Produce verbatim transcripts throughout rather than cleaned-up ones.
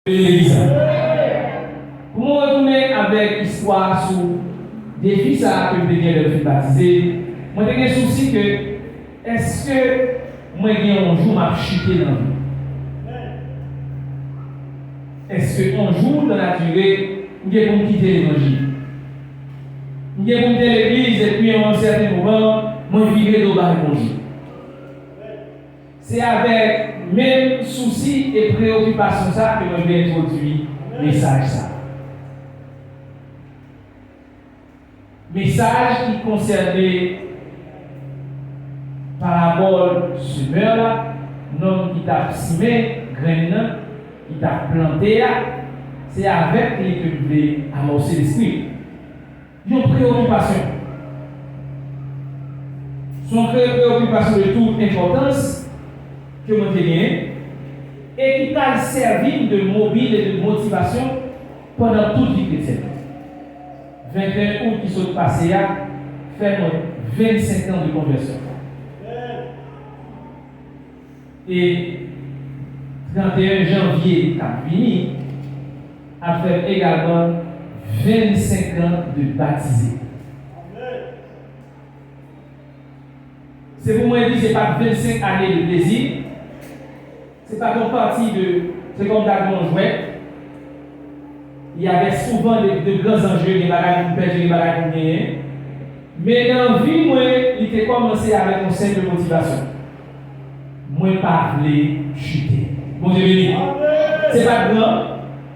Legliz la. Pou mwen retounen avèk istwa sou defi sa a ke m te gen lè m fin batize, mwen te gen sousi ke èske mwen gen yon jou m ap chite nan vi? Èske yon jou dans la durée m gen pou m kite levanjil? M gen pou m te legliz epi yon sèten moman mwen vire do bay Bondye. Se avèk menm sousi e preyokipasyon sa ke mwen vle entwodui mesaj sa. Mesaj ki konsène parabòl semè la, nonm ki t ap simen grenn nan, ki t ap plante a, se avèk li ke m vle amòse lespri. Yon preyokipasyon. Se yon pre- preyokipasyon de tout enpòtans ke mwen te genyen e ki pral sèvi m de mobil e de motivasyon pandan tout vi kretyèn mwen. Venteyen out ki sot pase a fè mwen vennsenk an de konvèsyon. E tranteyen janvye k ap vini ap fè m egalman vennsenk an de batize. Se pou mwen di, se pa t vennsenk ane de plezi, se pa t yon pati de, se kòm ta di yon jwèt. Il y avait souvent de, de grands enjeux, gen bagay pou m pèdi, gen bagay pou m genyen. Men nan vi mwen, li te kòmanse avèk yon senp motivasyon. Mwen pa vle chite. Bondye beni. Se pa t gran,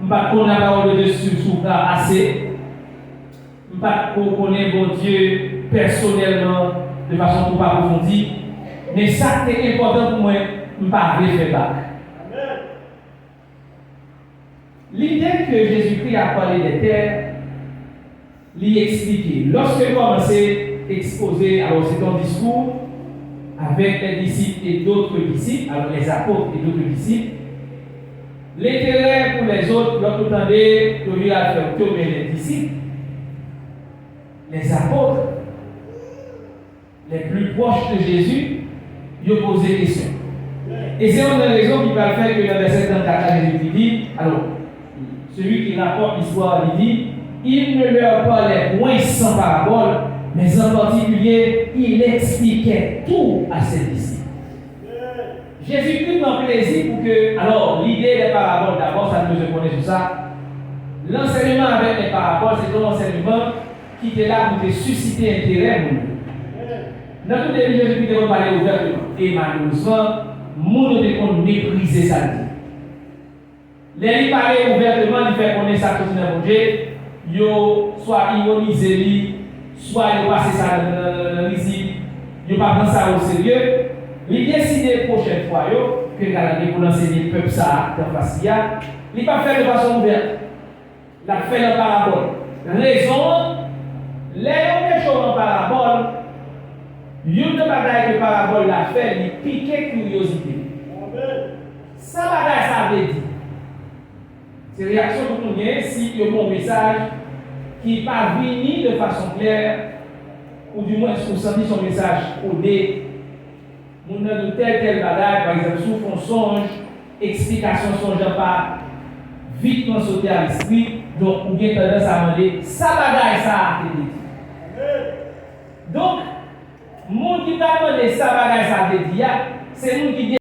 m pa t konn lapawòl de Dye sou, sou, ase. M pa t ko konnen Bondye pèsonèlman de fason twò apwofondi, men sa k te enpòtan pou mwen, m pa vle fè bak. Lide ke Jezikri ap pale de tè, li eksplike. Lòske l kòmanse ekspoze, alò, se te yon diskou avec les disciples et d'autres disciples, alors les apôtres et d'autres disciples, l'intérêt pour les autres, lòt ou tande, yo vire al fè wout yo, men les disciples, les apôtres, les plus proches de Jésus, yo poze kesyon. E se youn nan rezon ki pral fè ke nan vèsè trannkat la, Jezikri di, alors, celui qui rapporte l'histoire, li di, il ne leur parlait point sans parabole, mais en particulier, il expliquait tout à ses disciples. Jezikri pran plezi pou ke, alò, lide de parabòl, dabò, sa nou bezwen konnen sou sa, lansèyman avèk de parabòl, se te yon ansèyman ki te la pou te sisite enterè moun yo. Nan tout debi, Jezikri te konn pale ouvèteman. E malerezman, moun yo te konn meprize sa l di. Lè li pale ouvèteman, li fè konnen sa k soti nan Bondye, yo swa ironize li, swa yo pase sa nan, nan, nan, nan rizib, yo pa pran sa oserye. Li deside pwochèn fwa yo, ke l ka lage pou l ansenye pèp sa a k anfas li a, li p ap fè l de fason ouvè. L ap fè l an parabòl. Rezon an, lè yo mennen w an parabòl, youn nan bagay ke parabòl la fè, li pike kiryozite. Sa bagay sa vle di? Se reyaksyon tout moun genyen si yo ba w yon mesaj ki pa vini de fason klè, oudimwens ou santi se yon mesaj kode. Moun nan di w tèl, tèl bagay, pa egzanp, si w fè yon sonj, eksplikasyon sonj lan pa vitman sote a lespri, donk ou gen tandans a mande, sa bagay sa a te vle di? Donk, moun ki pral mande sa bagay sa a vle di a, se moun ki